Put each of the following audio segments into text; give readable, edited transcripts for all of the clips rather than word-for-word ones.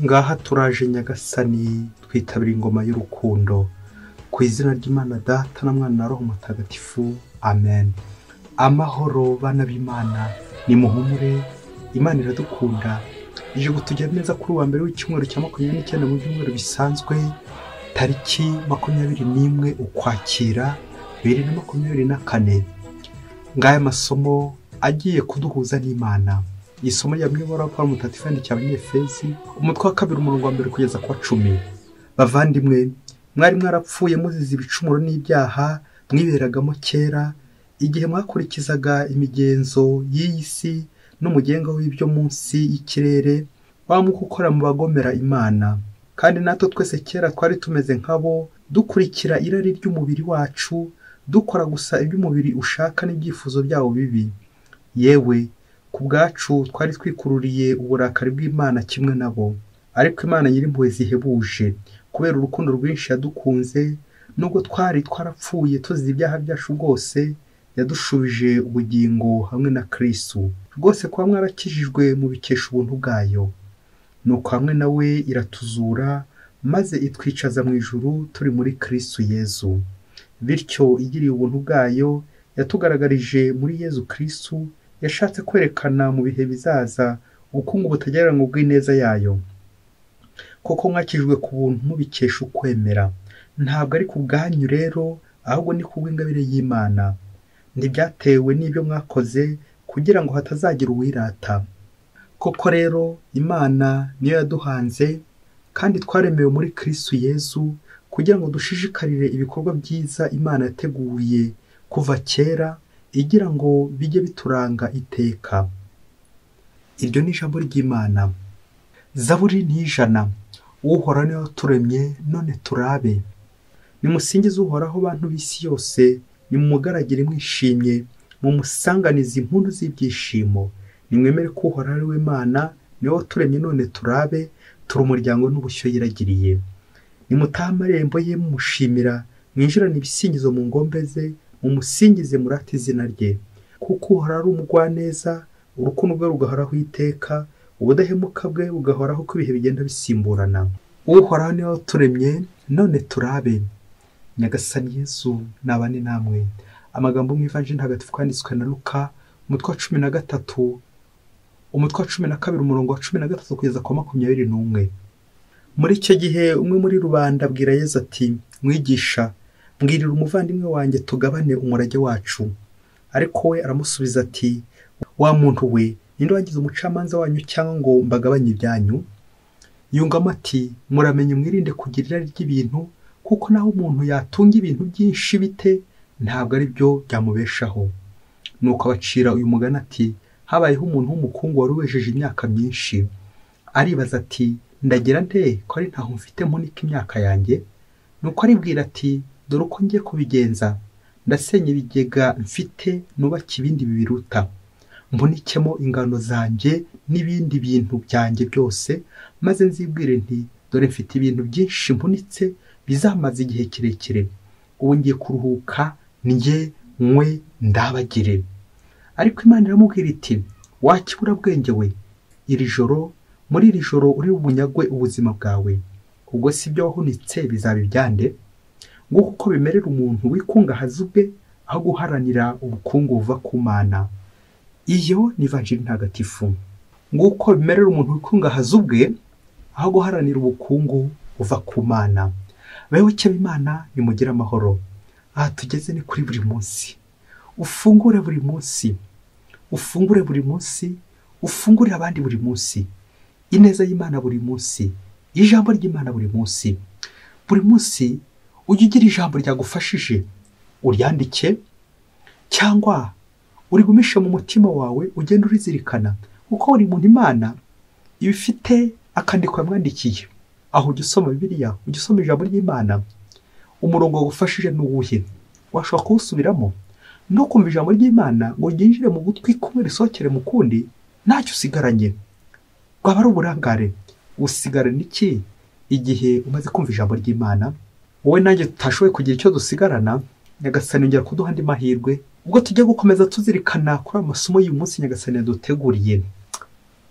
Ngaha turaje Nyagasani, twitabira ingoma y'urukundo. Ku izina ry'Imana Data na Mwana na Roho Mutagatifu, amen. Amahoro bana b'Imana, nimuhumure, Imana iradukunda. Ije kutugera neza kuri uwa mbere w'icyumweru cya 29 mu byumweru bisanzwe, tariki 21 Ukwakira 2024. Ngaya masomo agiye kuduhuza n'Imana. Isomo rya Mwibora Paulo Mutagatifu yandikiye Abanyefezi, umutwe wa 2 umurongo wa 1 kugeza ku wa 10. Bavandimwe, mwari mwarapfuye muzize ibicumuro n'ibyaha mwiberagamo kera, igihe mwakurikizaga imigenzo y'iyi si n'umugenga w'ibyo munsi y'ikirere, wa mwuka ukora mu bagomera Imana. Kandi natwe twese kera twari tumeze nkabo, dukurikira irari ry'umubiri wacu, dukora gusa iby'umubiri ushaka n'ibyifuzo byawo bibi. Yewe, ku bwacu twari twikururiye uburakari bw'Imana kimwe nabo. Ariko Imana nyir'impuhwe zihebuje, kubera urukundo rwinshi yadukunze, nubwo twari twarapfuye tuzize ibyaha byacu rwose, yadushubije ubugingo hamwe na Kristo. Rwose kuba mwarakijijwe mubikesha ubuntu bwayo. Nuko hamwe nawe iratuzura, maze itwicaza mu ijuru turi muri Kristo Yezu. Bityo igiriye ubuntu bwayo yatugaragarije muri Yezu Kristo, yashatse kwerekana mu bihe bizaza ubukungu butagereranywa bw'ineza yayo. Koko mwakijwe ku buntu mubikesha ukwemera. Ntabwo ari ku bwanyu rero, ahubwo ni ku bw'ingabire y'Imana. Ntibyatewe n'ibyo mwakoze, kugira ngo hatazagira uwirata. Koko rero Imana niyo yaduhanze, kandi twaremewe muri Kristo Yezu, kugira ngo dushishikarire ibikorwa byiza Imana yateguye kuva kera, igira ngo bijye bituranga iteka. Iryo ni ijambo ry'Imana. Zaburi ni 100. Uhoraho niwe waturemye, none turabe. Nimusingize Uhoraho bantu b'isi yose, nimumugaragire mwishimye, mumusanganize impundu z'ibyishimo. Nimwemere ko Uhoraho ari we Mana, niwe waturemye none turabe, turi umuryango n'ubushyo yiragiriye. Nimutahe amarembo ye mumushimira, mwinjirane ibisingizo mu ngombe ze, mumusingize murate izina rye. Kuko Uhoraho ari umugwaneza, urukundo rwe rugahoraho iteka, ubudahemuka bwe bugahoraho uko ibihe bigenda bisimburana. Uhoraho niwe waturemye, none turabe. Nyagasani Yezu nabane namwe. Amagambo mu Ivanjiri Ntagatifu yanditswe na Luka, umutwe wa 13, umutwe wa 12 umurongo wa 13 kugeza ku 21. Muri icyo gihe umwe muri rubanda abwira Yezu ati: Mwigisha, mbwirira umuvandimwe wanjye tugabane umurage wacu. Ariko we aramusubiza ati: Wa muntu we, ninde wagize umucamanza wanyu cyangwa ngo mbagabanye ibyanyu? Yungamo ati: Muramenye mwirinde kugira irari ry'ibintu, kuko naho umuntu yatunga ibintu byinshi bite, ntabwo ari byo byamubeshaho. Nuko abacira uyu mugani ati: Habayeho umuntu w'umukungu wari wejeje imyaka myinshi. Aribaza ati: Ndagira nte ko ari ntaho mfite mpunika imyaka yanjye? Nuko aribwira ati: Dore uko ngiye kubigenza, ndasenya ibigega mfite, nubake ibindi bibiruta, mpunikemo ingano zanjye n'ibindi bintu byanjye byose, maze nzibwire nti: Dore mfite ibintu byinshi mpunitse bizamaze igihe kirekire, ubu ngiye kuruhuka, njye nywe ndabagire. Ariko Imana iramubwira iti: Wa kiburabwenge we, iri joro, muri iri joro uri bunyagwe ubuzima bwawe, ubwo si ibyo wahunitse bizaba ibyande? Nguko uko bimerera umuntu wikungahaza ubwe, aho guharanira ubukungu buva ku Mana. Iyo ni Ivanjiri Ntagatifu. Nguko bimerera umuntu wikungahaza ubwe, aho guharanira ubukungu buva ku Mana. Bayoboke b'Imana, nimugire amahoro. Aha tugeze ni kuri buri munsi. Ufungure buri munsi, ufungure buri munsi, ufungurire abandi buri munsi. Ineza y'Imana buri munsi, ijambo ry'Imana buri munsi. Buri munsi ujye ugira ijambo ryagufashije, uryandike cyangwa urigumishe mu mutima wawe, ugende urizirikana, kuko buri muntu Imana iba ifite akandiko yamwandikiye. Aho ujya usoma Bibiliya, ujya usoma ijambo ry'Imana, umurongo wagufashije ni uwuhe? Washobora kuwusubiramo no kumva ijambo ry'Imana ngo ryinjire mu gutwi kumwe risohokere mu kundi, ntacyo usigaranye. Rwaba ari uburangare. Usigarana iki igihe umaze kumva ijambo ry'Imana? Wowe nanjye tutashoboye kugira icyo dusigarana, Nyagasani yongera kuduha andi mahirwe, ubwo tujya gukomeza tuzirikana kuri ayo masomo y'uyu munsi Nyagasani yaduteguriye.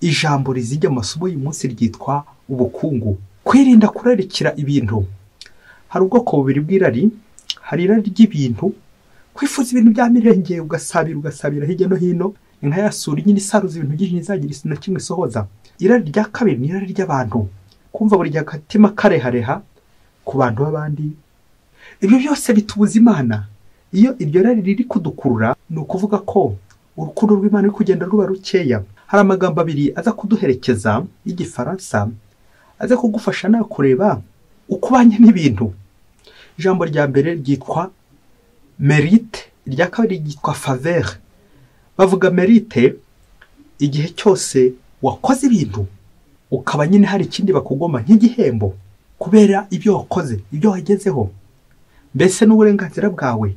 Ijambo rizijya amasomo y'uyu munsi ryitwa ubukungu. Kwirinda kurarikira ibintu. Hari ubwoko bubiri bw'irari, hari irari ry'ibintu, kwifuza ibintu bya mirenge ugasabira ugasabira hirya no hino, inka yasura nyine isaruza ibintu byinshi ntizagira na kimwe isohoza. Irari rya kabiri ni irari ry'abantu, kumva buri gihe agatima karehareha ku bantu b'abandi. Ibyo byose bitubuza Imana. Iyo iryo rari riri kudukurura, ni ukuvuga ko urukundo rw'Imana ruri kugenda ruba rukeya. Hari amagambo abiri aza kuduherekeza y'Igifaransa, aza kugufasha nawe kureba uko ubanye n'ibintu. Ijambo rya mbere ryitwa mérite, irya kabiri ryitwa faveur. Bavuga mérite igihe cyose wakoze ibintu ukaba nyine hari ikindi bakugoma nk'igihembo kubera ibyo wakoze, ibyo wagezeho, mbese n'uburenganzira bwawe.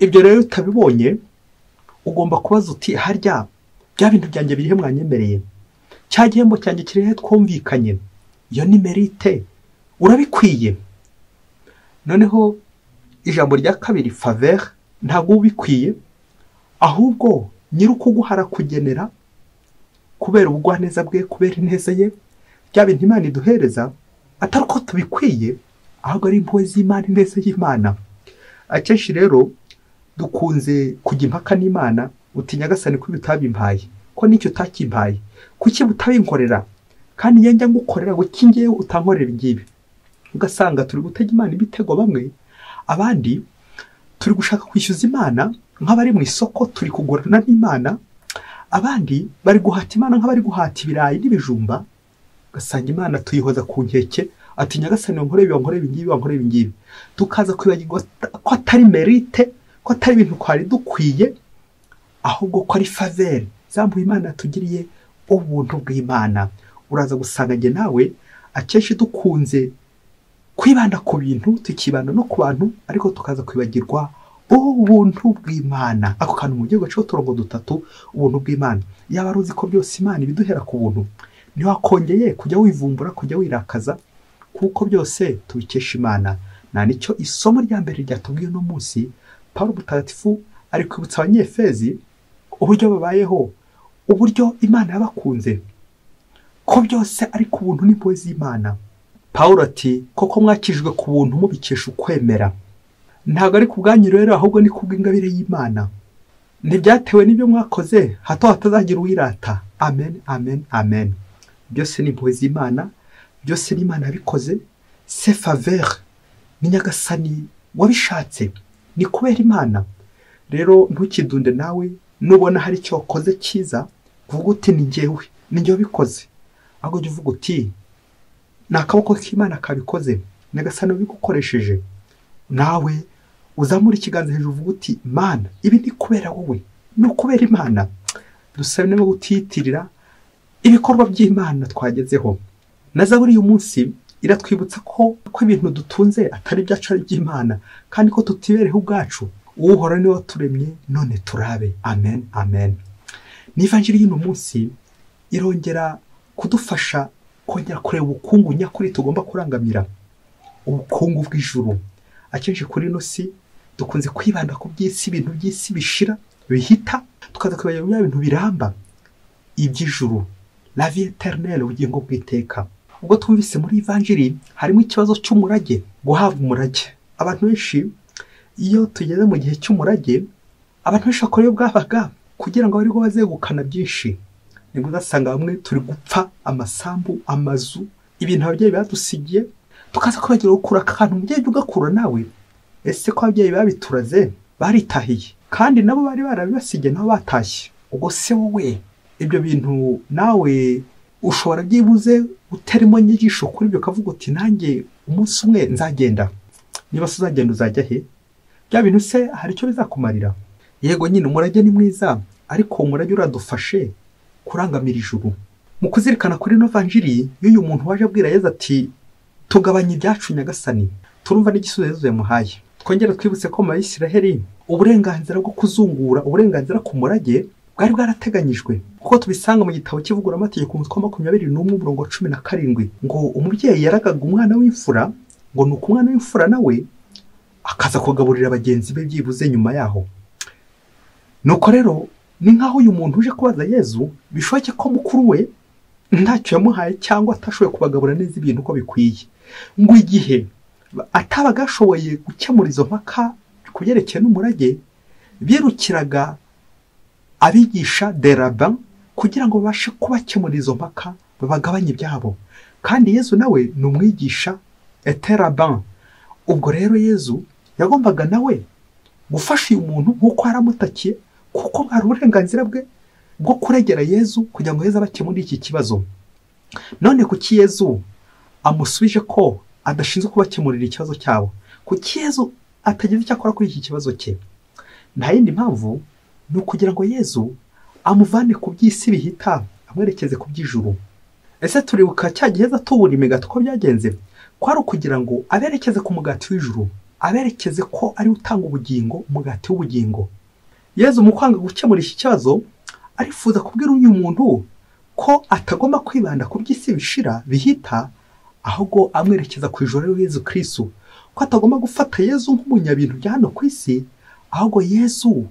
Ibyo rero utabibonye ugomba kubaza uti harya bya bintu byanjye birihe mwanyemereye, cya gihembo cyanjye kirihe twumvikanye? Iyo ni mérite, urabikwiye. Noneho ijambo rya kabiri faveur, ntabwo ubikwiye, ahubwo nyir'ukuguha arakugenera kubera ubugwaneza bwe, kubera ineza ye. Bya bintu Imana iduhereza atari uko tubikwiye, ahubwo ari impuhwe z'Imana, ineza y'Imana. Akenshi rero dukunze kujya impaka n'Imana, uti Nyagasani ko utabimpaye, ko n'icyo utakimpaye, kuki utabinkorera, kandi njye njya ngukorera, kuki njyewe utankorera ibi ngibi? Ugasanga turi gutega Imana ibitego bamwe, abandi turi gushaka kwishyuza Imana nk'abari mu isoko, turi kugurana n'Imana, abandi bari guhata Imana nk'abari guhata ibirayi n'ibijumba. Ugasanga Imana tuyihoza ku nkeke, ati Nyagasani wankoreye ibi, wankoreye ibi ngibi, wankoreye ibi ngibi. Tukaza kwibagirwa ko atari mérite, ko atari ibintu twari dukwiye, ahubwo ko ari faveur zambuye Imana yatugiriye, ubuntu bw'Imana. Uraza gusanga njye nawe akenshi dukunze kwibanda ku bintu, tukibanda no ku bantu, ariko tukaza kwibagirwa ubuntu bw'Imana. Ako kantu mu gihugu gaciho uturongo dutatu, ubuntu bw'Imana. Yaba ari uzi ko byose Imana ibiduhera ku buntu, ntiwakongeye kujya wivumbura, kujya wirakaza, kuko byose tubikesha Imana. Nta nicyo isomo rya mbere ryatubwiye uno munsi. Pawulo Mutagatifu ari kwibutsa Abanyefezi uburyo babayeho, uburyo Imana yabakunze, ko byose ari ku buntu n'impuhwe z'Imana. Pawulo ati koko mwakijwe ku buntu mubikesha ukwemera, ntabwo ari ku bwanyu rero, ahubwo ni ku bw'ingabire y'Imana. Ntibyatewe n'ibyo mwakoze, hato hatazagira uwirata. Amen, amen, amen. Byose ni impuhwe z'Imana, byose ni Imana yabikoze. C'est faveur, ni Nyagasani wabishatse, ni kubera Imana. Rero ntukidunde nawe, nubona hari icyo wakoze cyiza uvuga uti ni njyewe, ni njye wabikoze. Ahubwo jya uvuga uti ni akaboko k'Imana kabikoze, Nyagasani wabigukoresheje. Nawe uzamura ikiganza hejuru uvuga uti Mana, ibi ni kubera wowe, ni ukubera Imana. Dusabe no gutiyitirira ibikorwa by'Imana twagezeho. Na zaburi uyu munsi iratwibutsa ko ibintu dutunze atari ibyacu, ari iby'Imana, kandi ko tutibereho ubwacu. Uhoraho niwe waturemye, none turabe. Amen, amen. N'ivanjiri y'uno munsi irongera kudufasha kongera kureba ubukungu nyakuri tugomba kurangamira, ubukungu bw'ijuru. Akenshi kuri ino si dukunze kwibanda ku by'isi, ibintu by'isi bishira bihita, tukaza kwibagirwa bya bintu biramba, iby'ijuru, la vie éternelle, ubugingo bw'iteka. Ubwo twumvise muri ivanjiri harimo ikibazo cy'umurage, guhabwa umurage. Abantu benshi iyo tugeze mu gihe cy'umurage, abantu benshi bakora iyo bwabaga kugira ngo abariko bazegukana byinshi. Nibwo uzasanga bamwe turi gupfa amasambu, amazu, ibintu ababyeyi badusigiye, tukaza kwibagirwa gukura akantu umubyeyi ugakura nawe. Ese ko ababyeyi babituraze baritahiye, kandi nabo bari barabibasigiye, nabo batashye. Ubwo se wowe ibyo bintu nawe ushobora byibuze uterimo inyigisho kuri ibyo, ukavuga uti nanjye umunsi umwe nzagenda. Niba se uzagenda uzajya he? Bya bintu se hari icyo bizakumarira? Yego nyine umurage ni mwiza, ariko umurage uradufashe kurangamira ijuru. Mu kuzirikana kuri ino vanjiri y'uyu muntu waje abwira Yezu ati tugabanye ibyacu Nyagasani, turumva n'igisubizo Yezu yamuhaye. Twongere twibutse ko mu Bayisiraheli uburenganzira bwo kuzungura, uburenganzira ku murage bwari bwarateganyijwe, kuko tubisanga mu gitabo cy'ivuguramategeko umutwe wa 21 umurongo wa 17, ngo umubyeyi yaragaga umwana w'imfura, ngo nuko umwana w'imfura nawe akaza kugaburira bagenzi be byibuze nyuma yaho. Nuko rero ni nkaho uyu muntu uje kubaza Yezu bishoboke ko mukuru we ntacyo yamuhaye cyangwa atashoboye kubagabura neza ibintu uko bikwiye. Ngo igihe atabaga ashoboye gukemura izo mpaka ku byerekeye n'umurage, birukiraga abigisha de rabbin kugira ngo babashe kubakemura izo mpaka, babagabanye ibyabo. Kandi Yezu nawe ni umwigisha ete rabbin. Ubwo rero Yezu yagombaga nawe gufasha uyu muntu nk'uko yaramutakiye, kuko bwari uburenganzira bwe bwo kuregera Yezu kugira ngo Yezu abakemure iki kibazo. None kuki Yezu amusubije ko adashinzwe kubakemurira ikibazo cyabo? Kuki Yezu atagize icyo akora kuri iki kibazo cye? Nta yindi mpamvu, ni ukugira ngo Yezu amuvane ku by'isi bihita, amwerekeze ku by'ijuru. Ese turibuka cya gihe atubura imigati uko byagenze? Kwari ukugira ngo aberekeze ku mugati w'ijuru, aberekeze ko ari utanga ubugingo, umugati w'ubugingo. Yezu mu kwanga gukemura iki kibazo, arifuza kubwira uyu muntu ko atagomba kwibanda ku by'isi bishira bihita, ahubwo amwerekeza ku ijuru ari Yezu Kristo, ko atagomba gufata Yezu nk'umunyabintu bya hano ku isi, ahubwo Yezu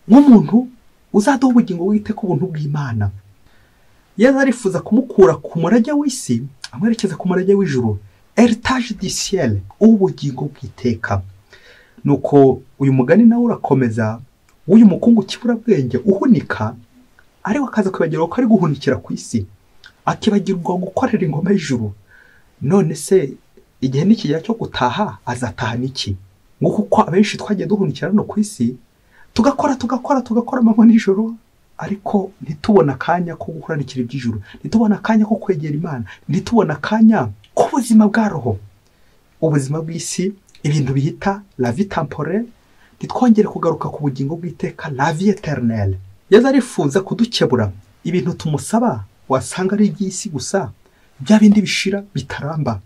nk'umuntu uzaduha ubugingo witeka ubuntu bw'Imana. Yezu arifuza kumukura ku murage w'isi amwerekeza ku murage w'ijuru, héritage du ciel, ubugingo bw'iteka. Nuko uyu mugani nawe urakomeza w'uyu mukungu kiburabwenge uhunika, ariko akaza kwibagirwa ko ari guhunikira ku isi, akibagirwa gukorera ingoma y'ijuru. None se igihe nikigera cyo gutaha azataha niki? Nguko uko abenshi twagiye duhunikira hano ku isi, tugakora tugakora tugakora amanywa n'ijoro, ariko ntitubona akanya ko guhuranikira iby'ijuru, ntitubona akanya ko kwegera Imana, ntitubona akanya k'ubuzima bwa roho, ubuzima bw'isi, ibintu bihita la vie temporelle, ntitwongere kugaruka ku bugingo bw'iteka la vie éternelle. Yezu arifuza kudukebura ibintu tumusaba wasanga ari iby'isi gusa, bya bindi bishira bitaramba,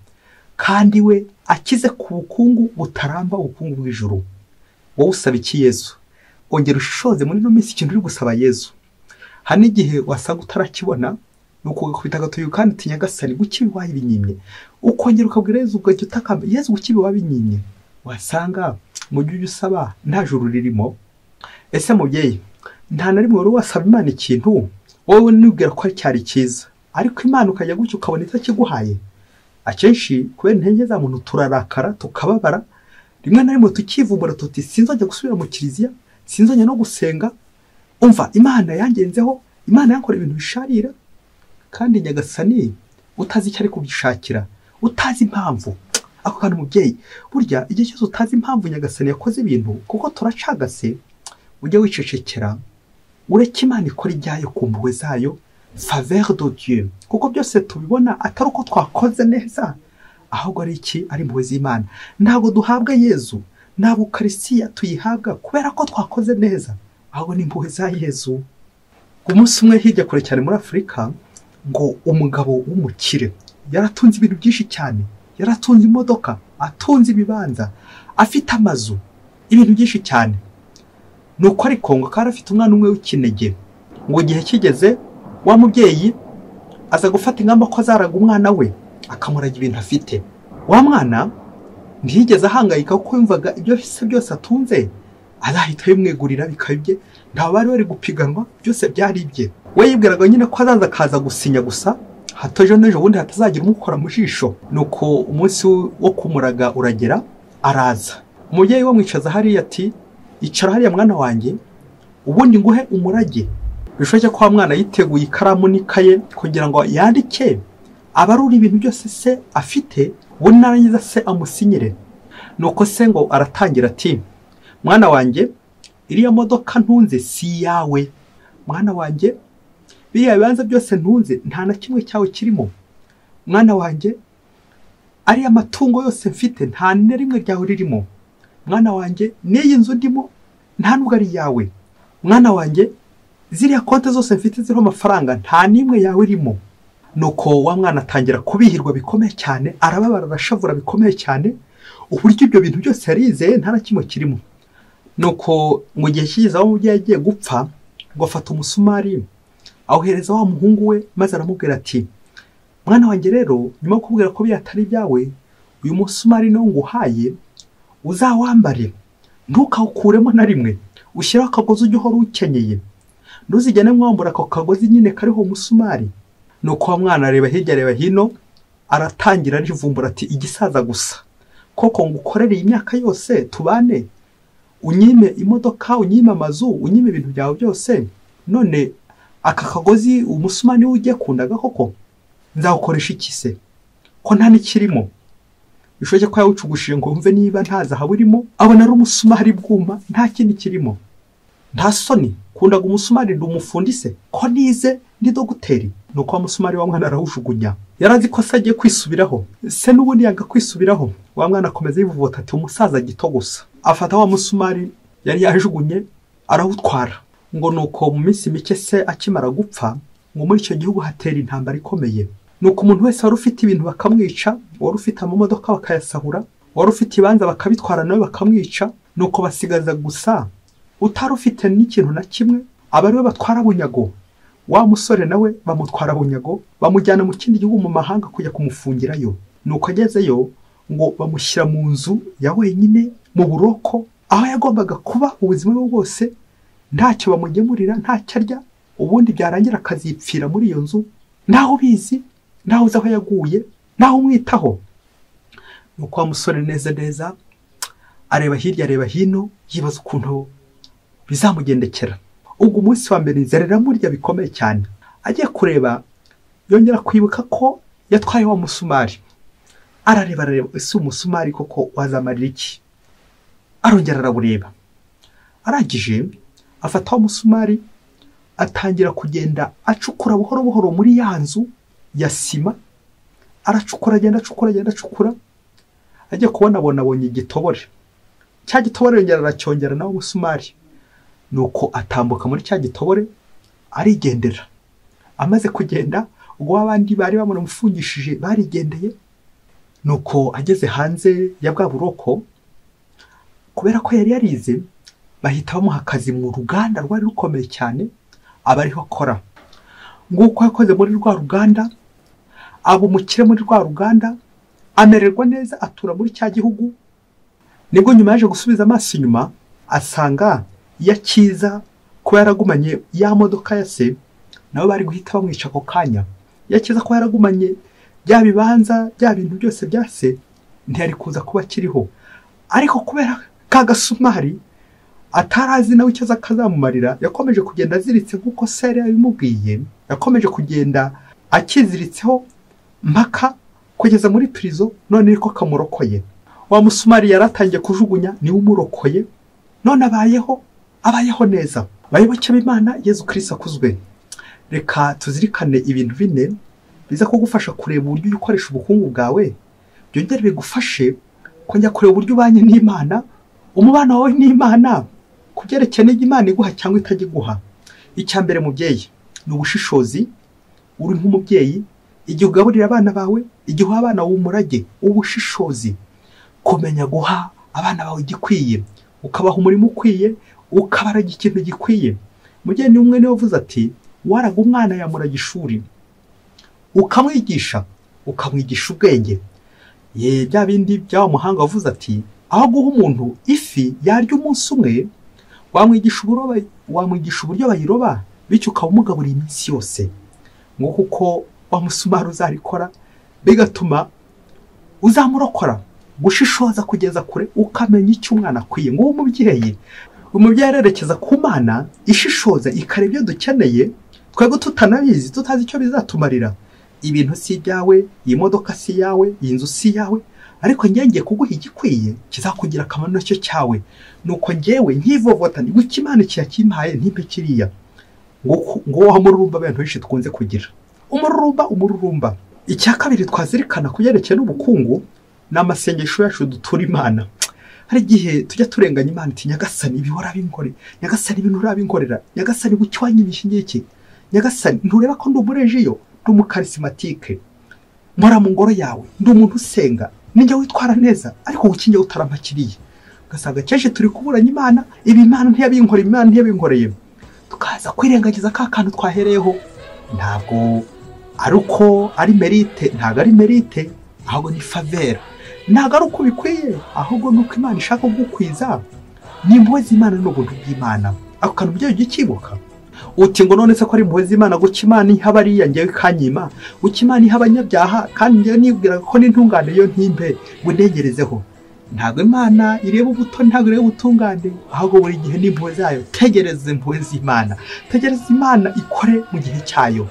kandi we akize ku bukungu butaramba, ubukungu bw'ijuru. Wowe usaba iki Yezu? Ongera ushishoze muri ino minsi ikintu uri gusaba Yezu. Hari n'igihe wasanga utarakibona, nuko ugakubita agatoki kandi uti Nyagasani guki wabinyimye, ukongera ukabwira Yezu ugahita utakamba Yezu guki wabinyimye, wasanga mu gihe usaba nta juru ririmo. Ese mubyeyi, nta na rimwe wari wasaba Imana ikintu wowe nibwira ko cyari cyiza, ariko Imana ukajya gutyo ukabona itakiguhaye? Akenshi kubera intege za muntu turarakara, tukababara, rimwe na rimwe tukivumbura tuti sinzongera gusubira mu kiliziya, sinzongera no gusenga, umva Imana yangenzeho, Imana yankora ibintu bisharira. Kandi Nyagasani utazi icyo ari kubishakira, utazi impamvu. Ako kantu mubyeyi, burya igihe cyose utazi impamvu Nyagasani yakoze ibintu, kuko turacagase, ujye wicecekera, ureke Imana ikora ibyayo ku mpuhwe zayo, faveur de Dieu, kuko byose tubibona atari uko twakoze neza, ahubwo ari iki? Ari impuhwe z'Imana. Ntabwo duhabwa Yezu, ntabwo Ukarisitiya tuyihabwa kubera ko twakoze neza, ahubwo ni impuhwe za Yezu. Umunsi umwe hirya kure cyane muri Afurika, ngo umugabo w'umukire yaratunze ibintu byinshi cyane, yaratunze imodoka, atunze ibibanza, afite amazu, ibintu byinshi cyane. Nuko ariko ngo akaba afite umwana umwe w'ikinege. Ngo igihe kigeze wa mubyeyi aza gufata ingamba ko azaraga umwana we, akamuraga ibintu afite. Wa mwana ntiyigeze ahangayika kuko yumvaga ibyo se byose atunze azahita yimwegurira bikaba ibye, nta bari bari gupiganwa, byose byari ibye. We yibwiraga nyine ko azaza akaza gusinya gusa, hato ejo n'ejo bundi hatazagira umukora mu jisho. Nuko umunsi wo kumuraga uragera, araza. Umubyeyi we amwicaza hariya ati icara hariya mwana wanjye, ubundi nguhe umurage. Bishoboke ko wa mwana yiteguye ikaramu n'ikaye kugira ngo yandike abarura ibintu byose se afite, ubundi narangiza se amusinyire. Nuko se ngo aratangira ati mwana wanjye, iriya modoka ntunze si iyawe. Mwana wanjye, biriya bibanza byose ntunze nta na kimwe cyawe kirimo. Mwana wanjye, ariya matungo yose mfite nta na rimwe ryawe ririmo. Mwana wanjye, n'iyi nzu ndimo nta nubwo ari iyawe. Mwana wanjye, ziriya konti zose mfite ziriho amafaranga nta n'imwe yawe irimo. Nuko wa mwana atangira kubihirwa bikomeye cyane, arababara, arashavura bikomeye cyane, uburyo ibyo bintu byose yarizeye nta na kimwe kirimo. Nuko mu gihe kigeze aho umubyeyi agiye gupfa, ngo afata umusumari awuhereza wa muhungu we, maze aramubwira ati mwana wanjye rero, nyuma yo kubwira ko atari ibyawe, uyu musumari no nguhaye uzawambare, ntukawukuremo na rimwe, ushyiraho akagozi ujye uhora ukenyeye, ntuzigene mwambura ako kagozi nyine kariho umusumari. Nuko wa mwana areba hirya areba hino, aratangira arivumbura ati igisaza gusa koko ngukorere iyi myaka yose tubane, unyime imodoka, unyime amazu, unyime ibintu byawe byose, none aka kagozi umusumani ujye kundaga koko nzawukoresha iki se ko nta n'ikirimo? Bishoboke ko yawucugushije ngo wumve niba nta zahabu irimo, abona ari umusumari bwuma nta kindi kirimo. Nta soni kundaga umusumari, ndi umufundi se ko nize ndi dogiteri? Nuko wa musumari wa mwana arawujugunya. Yarazi ko se agiye kwisubiraho, se n'ubundi yanga kwisubiraho. Wa mwana akomeza yivovota ati umusaza gito gusa. Afata wa musumari yari yajugunye arawutwara. Ngo nuko mu minsi mike se akimara gupfa, ngo muri icyo gihugu hatera intambara ikomeye. Nuko umuntu wese wari ufite ibintu bakamwica, wari ufite amamodoka bakayasahura, wari ufite ibanza bakabitwara nawe bakamwica. Nuko basigaza gusa utari ufite n'ikintu na kimwe, aba ariwe batwara bunyago. Wa musore nawe bamutwara bunyago, bamujyana mu kindi gihugu mu mahanga kujya kumufungirayo. Nuko agezeyo ngo bamushyira mu nzu ya wenyine mu buroko, aho yagombaga kuba ubuzima bwe bwose, ntacyo bamugemurira, ntacyo arya, ubundi byarangira akazipfira muri iyo nzu, ntaho ubizi, ntaho uzi aho yaguye, ntaho umwitaho. Nuko wa musore neza neza areba hirya areba hino, yibaza ukuntu bizamugendekera. Ubwo umunsi wa mbere inzara iramurya bikomeye cyane. Agiye kureba yongera kwibuka ko yatwaye wa musumari. Arareba arareba, ese umusumari koko wazamarira iki? Arongera arabureba. Arangije afata wa musumari atangira kugenda acukura buhoro buhoro muri ya nzu ya sima. Aracukura agenda acukura agenda acukura, ajya kubona abonye igitobore. Cya gitobore yongera aracyongera nawe umusumari. Nuko atambuka muri cya gitobore arigendera. Amaze kugenda ubwo abandi bari bamufungishije barigendeye. Nuko ageze hanze ya bwa buroko, kubera ko yari yarize, bahita bamuha akazi mu ruganda rwari rukomeye cyane, aba ariho akora. Nguko yakoze muri rwa ruganda, aba umukire muri rwa ruganda, amererwa neza, atura muri cya gihugu. Nibwo nyuma yaje gusubiza amaso inyuma, asanga yakiza kuba yaragumanye ya modoka ya se, nabo bari guhita bamwica ako kanya. Yakiza kuba yaragumanye bya bibanza, bya bintu byose bya se, ntiyari kuza kuba akiriho. Ariko kubera ka gasumari atarazi nawe icyo akazamumarira, yakomeje kugenda aziritse nk'uko se yari yabimubwiye, yakomeje kugenda akiziritseho mpaka kugeza muri prison. None niko kamurokoye. Wa musumari yaratangiye kujugunya, niwe umurokoye, none abayeho neza. Bayoboke b'Imana, Yezu Kristo akuzwe. Reka tuzirikane ibintu bine biza kugufasha kureba uburyo ukoresha ubukungu bwawe, byongere bigufashe kongera kureba uburyo ubanye n'Imana, umubano wawe n'Imana, kubyerekeye n'ibyo Imana iguha cyangwa itajya. Icya mbere mubyeyi ni ubushishozi. Uri nk'umubyeyi, igihe ugaburira abana bawe, igihe uha abana umurage, ubushishozi, kumenya guha abana bawe igikwiye, ukabaha umurimo ukwiye, ukabaraga ikintu gikwiye. Mubyeyi umwe niwe wavuze ati waraga umwana yamuraga ishuri, ukamwigisha, ukamwigisha ubwenge. Ye bya bindi bya muhanga wavuze ati aho guha umuntu ifi yarya umunsi umwe, wamwigisha uburyo bayiroba, bityo ukaba umugaburira iminsi yose. Ngo kuko wa musumari uzarikora, bigatuma uzamurokora. Gushishoza kugeza kure, ukamenya icyo umwana akwiye. Ngo umubyeyi arerekeza ku Mana, ishishoza ikareba ibyo dukeneye, twebwe tutanabizi, tutazi icyo bizatumarira. Ibintu si ibyawe, iyi modoka si iyawe, iyi nzu si iyawe, ariko ngiye kuguha igikwiye kizakugira akamaro nacyo cyawe. Nuko ngewe nkivovota guca Imana ikiyakimpaye ntimpe kiriya. Ngo wa mururumba abantu benshi tkunze kugira umururumba. Icya kabiri twazirikana kubyerekeye n'ubukungu ni amasengesho yacu dutura Imana. Hari igihe tujya turenganya Imana iti Nyagasani ibi warabinkore, Nyagasani ibintu urabinkorera, Nyagasani guki wanyibishe ngiki, Nyagasani ntureba ko ndi umurejiyo, ndi umukarisimatike, mpora mu ngoro yawe, ndi umuntu usenga, ninjye witwara neza, ariko guki njye utarampakiriye. Ugasanga kenshi turi kuburanya Imana, ibi Imana ntiyabinkoreye, Imana ntiyabinkoreye. Tukaza kwirengagiza ka kantu twahereyeho. Ntabwo ari uko ari merite, ntabwo ari merite, ahubwo ni faveur. Ntabwo ari uko bikwiye, ahubwo nuko Imana ishaka kugukwiza. Ni impuhwe z'Imana n'ubuntu bw'Imana. Ako kantu mubyeyi ujye ukibuka. Uti ngo none se ko ari impuhwe z'Imana, guca Imana iha bariya ngewe ikanyima, guca Imana iha abanyabyaha kandi ngewe nibwiraga ko n'intungane yo ntimpe ngo ntegerezeho. Ntabwo Imana ireba ubuto, ntabwo ireba ubutungane, ahubwo buri gihe n'impuhwe zayo. Tegereza impuhwe z'Imana, tegereza Imana ikore mu gihe cyayo.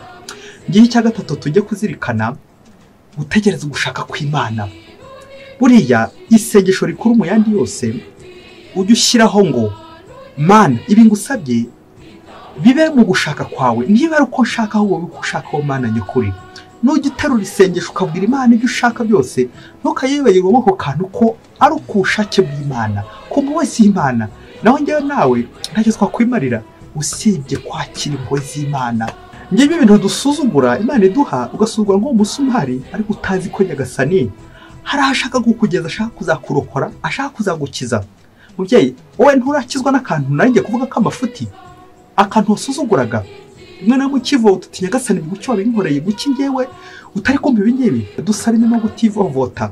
Igihe cya gatatu tujye kuzirikana gutegereza ugushaka kw'Imana. Buriya isengesho rikuru mu yandi yose ujye ushyiraho ngo Mana ibi ngusabye bibe mu gushaka kwawe, niba ari uko nshaka ahubwo uko ushaka Mana nyakuri. Nujya uterura isengesho ukabwira Imana ibyo ushaka byose, ntukayibagirwe ako kantu ko ari ukubushake bw'Imana, ku mpuhwe z'Imana. Naho njyewe nawe ntacyo twakwimarira usibye kwakira impuhwe z'Imana. Ngibi ibintu dusuzugura Imana iduha, ugasuzugura nk'uwo musumari, ariko utazi ko Nyagasani hari aho ashaka kukugeza, ashaka kuzakurokora, ashaka kuzagukiza. Mubyeyi, wowe nturakizwa n'akantu nanjye kuvuga k'amafuti, akantu wasuzuguraga rimwe na rimwe ukivota uti Nyagasani guki wabinkoreye, guki ngewe utari kumva ibi ngibi. Dusaba inema kutivovota.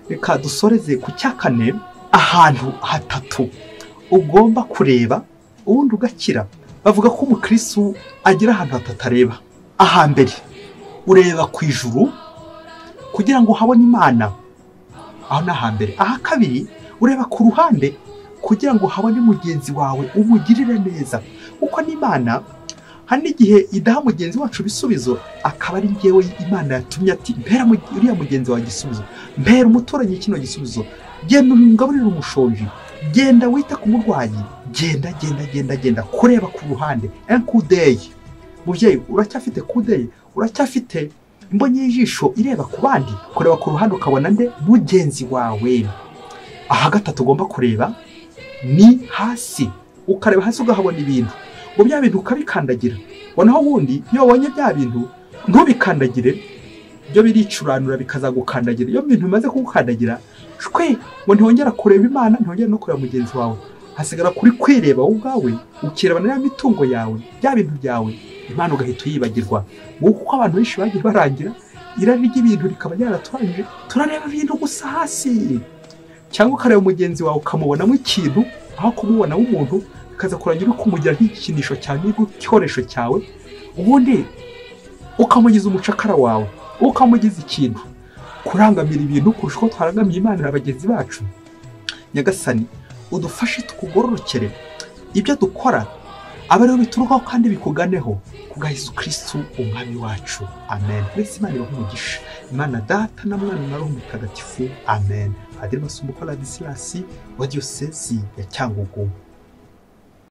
Reka dusoreze ku cya kane, ahantu hatatu ugomba kureba ubundi ugakira. Bavuga ko umukristo agira ahantu hatatu areba. Ahambere ureba ku ijuru kugira ngo uhabone Imana, aho ni ahambere. Aha kabiri ureba ku ruhande kugira ngo uhabone mugenzi wawe umugirire neza, kuko n'Imana hari n'igihe idaha mugenzi wacu ibisubizo, akaba ari ngewe Imana yatumye ati mpera uriya mugenzi wawe igisubizo, mpera umuturanyi kino gisubizo, genda ungaburire umushonji, genda wite ku murwayi, genda genda genda genda. Kureba ku ruhande, enkudeyi. Mubyeyi, uracyafite kudeyi, uracyafite imboni y'ijisho ireba ku bandi. Kureba ku ruhande ukabona nde? Mugenzi wawe. Aha gatatu ugomba kureba ni hasi, ukareba hasi ugahabona ibintu, ngo bya bintu ukabikandagira. Naho ubundi iyo wabonye bya bintu ntubikandagire, byo biricuranura bikazagukandagira. Iyo bintu bimaze kugukandagira shwe, ngo ntihongera kureba Imana, ntihongera no kureba mugenzi wawe, hasigara kuri kwireba wowe ubwawe, ukireba na ya mitungo yawe, bya bintu byawe, Imana ugahita uyibagirwa. Kuko abantu benshi bagiye barangira irari ry'ibintu rikaba ryaraturangije, turareba ibintu gusa hasi. Cyangwa ukareba mugenzi wawe ukamubonamo ikintu aho kumubonamo umuntu, bikaza kurangira ukumugira nk'igikinisho cyawe, n'igikoresho cyawe, ubundi ukamugiza umucakara wawe, ukamugiza ikintu. Kurangamira ibintu kurusha uko twarangamiye Imana na bagenzi bacu. Nyagasani udufashe tukugororokere ibyo dukora, abe ariho biturukaho kandi bikuganeho, kubwa Yesu Kristo umwami wacu. Amen. Mwese Imana ibahe umugisha. Imana Data na Mwana na Roho Mutagatifu. Amen. Padiri Masumbuko Ladislas wa Diyosezi ya Cyangugu.